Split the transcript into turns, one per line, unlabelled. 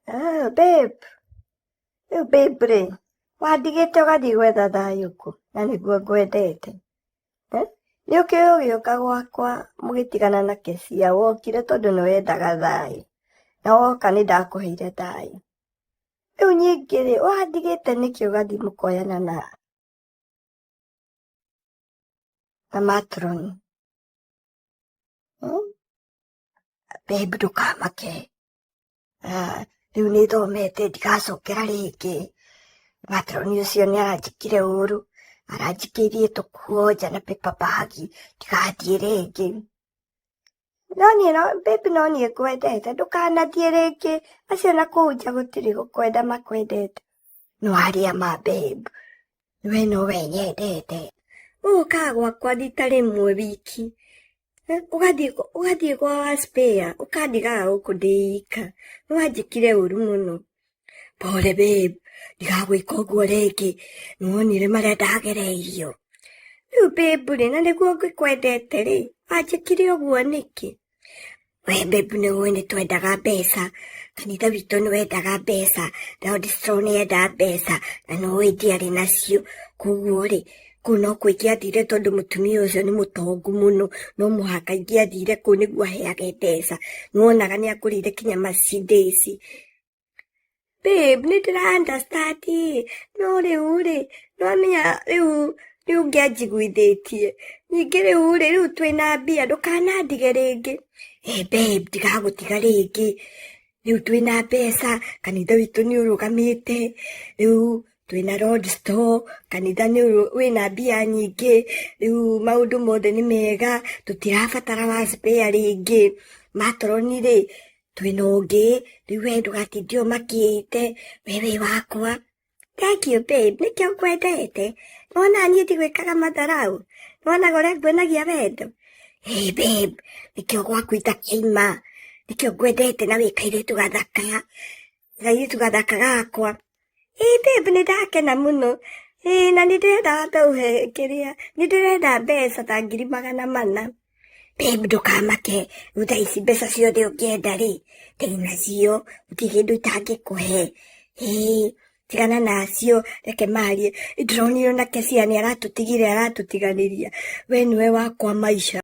Ah, babe, rĩu babe rĩ, wandigĩte ũgathiĩ gwetha thayũ kũ na nĩguo ngwendete. Eh? Nĩ ũkĩũĩ ũgĩũka gwakwa mũgĩtigana na Kesia wokire tondũ nĩ wendaga thayũ. Na woka nĩ ndakũheire thayũ. Rĩu nyingĩ rĩ, wandigĩte nĩkĩ ũgathiĩ mũkoyana na matroni? Hmm? Babe ndũkamake. Ah, rĩu nĩ thomete ndigacokera rĩngĩ. Matroni ũcio nĩ aranjĩkire ũru, aranjikĩirie tũkuo nja na paper bag, ndigathiĩ rĩngĩ. No niĩ no babe no niĩ ngwendete, ndũkanathiĩ rĩngĩ, acio na kũu nja gũtirĩ gũkwenda makwendete. No aria ma babe, we nowe nyendete. Ũkaga gwakwa rita rĩmwe wiki, ũgathiĩ kwa wa spare, ũkandigaga gũkũ ndĩ ika. Nĩ wanjĩkire ũru mũno. Pole babe, ndigagwĩka ũguo rĩngĩ, nĩ wonire marĩa ndagereirio. Rĩu babe rĩ, na nĩguo ngĩkwendete rĩ, wanjĩkire ũguo nĩkĩ? We babe nĩ ũĩ nĩ twendaga mbeca, kanitha witũ nĩ wendaga mbeca, Loud Strong nĩ yendaga mbeca, na nĩ ũĩ ndiarĩ nacio, koguo rĩ, kũu nokuo ingĩathire tondũ mũtumia ũcio nĩ mũtongu mũno, no mũhaka ingĩathire kũu nĩguo aheage mbeca, nĩ wonaga nĩ angũrĩire nginya Mercedes. Babe, nĩ ndĩra understand no rĩu rĩ, nĩ wamenya rĩu nĩ ũngĩanjiguithĩtie, ningĩ rĩu rĩ, rĩu twĩna mbia ndũkanandige rĩngĩ. Ĩ babe, ndigagũtiga rĩngĩ, rĩu twĩna mbeca, kanitha witũ nĩ ũrũgamĩte, rĩu twĩna Lord Store, kanitha nĩ wĩna mbia nyingĩ, rĩu maũndũ mothe nĩ mega, tũtirabatara wa spare rĩngĩ, matroni rĩ, twĩna ũngĩ, rĩu we ndũgatinde ũmakĩte, we wĩ wakwa. Thank you babe, nĩkĩo ngwendete. Nĩwona niĩ ndigwĩkaga matharau, nĩwonaga ũrĩa nguonagia wendo. Hey babe, nĩkĩo gwaku itakaima, nĩkĩo ngwendete na wĩ kairĩtu gathaka, kairĩtu gathaka gakwa. Ĩ babe nĩ ndakena mũno, ĩ na nĩ ndĩrenda wambe ũhe kĩrĩa, nĩ ndĩrenda mbeca ta 400,000. Babe ndũkamake, rĩu thaa ici mbeca ciothe ũngĩenda rĩ, ndĩnacio, gũtirĩ kĩndũ itangĩkũhe. Ĩĩ tigana nacio, reke marie. Ndĩronire ona Kesia nĩ aratũtigire aratũtiganĩria, we nĩwe wakwa maisha.